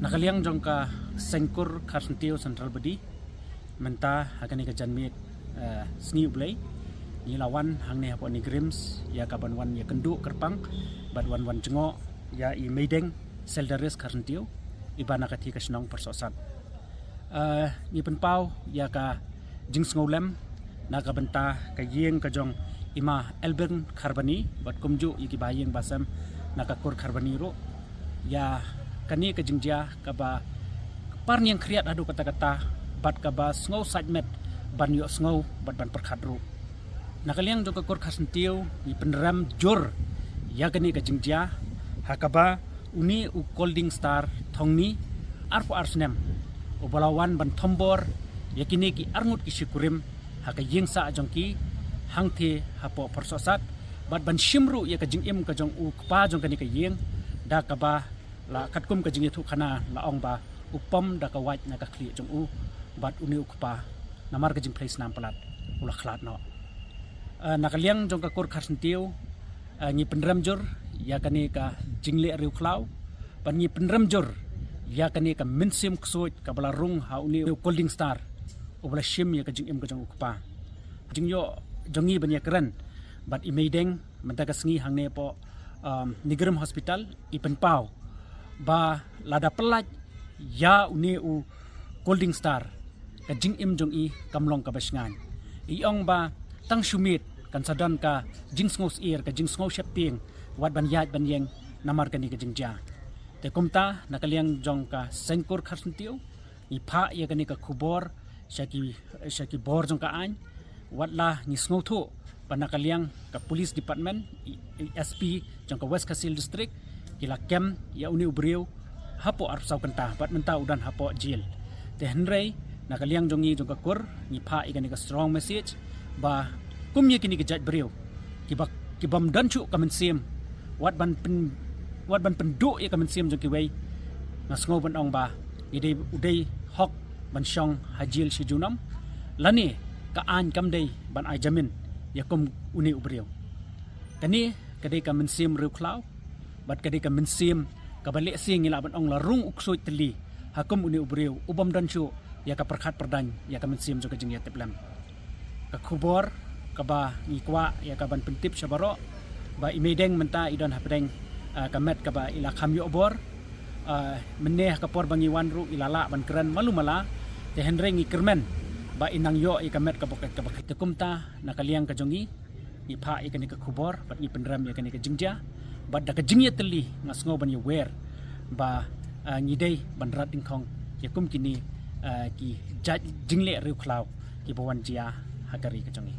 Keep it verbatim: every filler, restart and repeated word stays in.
Ka liang jong ka Seng Kur Kharsyntiu Central Body, mynta ha kane ka janmiet, eh, Sngi U Blei, ngi la wan hangne hapoh NEIGRIHMS ïa ka ban wan ïakynduh kyrpang bad wan wan jngoh ïa i Meideng Seldaris Kharsyntiu, iba na ka thie ka shnong Pyrsohsat. Eh, ngi pynpaw ïa ka jingsngewlem na ka bynta ka ïing ka jong i Ma Elbing Kharbani bad kumjuh ïa ki ba ïing ba sem na ka kur Kharbani ruh, ïa kane ka jingjia kaba parniang khriat haduh katta katta bad kaba sngew sait met ban ïohsngew bad ban pyrkhat ruh. Na ka liang jong ka kur Kharsyntiu ngi pynrem jur ïa kane ka jingjia, ha kaba une u Colding Star Thongni, arphew ar snem, uba la wan ban thombor ïa kine ki arngut ki shikurim ha ka ïing sah jong ki hangthie hapoh Pyrsohsat, bad ban shim ruh ïa ka jingim ka jong u kpa jong kane ka ïing, da kaba la katkum ka jingïathuhkhana la ong ba u pom da ka wait na ka khlieh jong u, bad une u kpa namar ka jingphlei snam palat u la khlad noh. Eh, na ka liang jong ka kur Kharsyntiu, eh, ngi pynrem jur ïa kane ka jingleh riewkhlaw, bad ngi pynrem jur ïa kane ka mynsiem ksuid kaba la rung ha une u Colding Star, uba la shim ïa ka jingim ka jong u kpa. Jingïoh jong ngi ban ïakren bad i Meideng mynta ka sngi hangne hapoh, um, NEIGRIHMS Hospital, i pynpaw ba lada pyllait ïa une u Colding Star, ka jingim jong i kam long kaba shngaiñ. I ong ba tang shu miet kan sa don ka jingsngew syier, ka jingsngew sheptieng, wat ban ïaid ban ïeng namar kane ka jingjia. Te kumta na ka liang jong ka Seng Kur Kharsyntiu ngi phah ïa kane ka khubor sha ki, sha ki bor jong ka aiñ, wat la ngi sngewthuh ba na ka liang ka police department, i, i S P jong ka West Khasi Hills District, ki la kem ïa une u briew hapoh arphew saw kynta bad mynta u don hapoh jail. Te hynrei na ka liang jong ngi jong ka kur ngi phah ïa kane ka strong message ba kum ïa kine ki jait briew kiba, kibym don shuh ka mynsiem, wat ban pyn, wat ban pynduh ïa ka mynsiem jong kiwei. Nga sngew ban ong ba i dei, u dei hok ban shong ha jail shi junom, lane ka aiñ kam dei ban ai jamin ïa kum une u briew. Kane ka dei ka mynsiem riewkhlaw bad ka dei ka mynsiem kaba lehse ngi lah ban ong la rung u ksuid tylli ha kum une u briew u bym don shuh ïa ka pyrkhat pyrdaiñ ïa ka mynsiem jong ka jingïatiplem. Ka khubor kaba ngi kwah ïa ka ban pyntip sha baroh ba i Meideng mynta i don hapdeng, ah, ka met kaba i la kham ïoh bor. Ah, mynne ha ka por ba ngi wan ruh i la lah ban kren malu mala, te hynrei ngi kyrmen ba i nang ïoh ïa ka met kaba, kaba, te kumta na ka liang ka jong ngi ngi phah ïa kane ka khubor bad ngi pynrem ïa kane ka jingjia, bad da ka jingïatylli nga sngew ban ïawer ba, ah, ngi dei ban rat dyngkhong ïa kum kine, ah, ki jait jingleh riewkhlaw kiba wan jia ha ka ri ka jong ngi.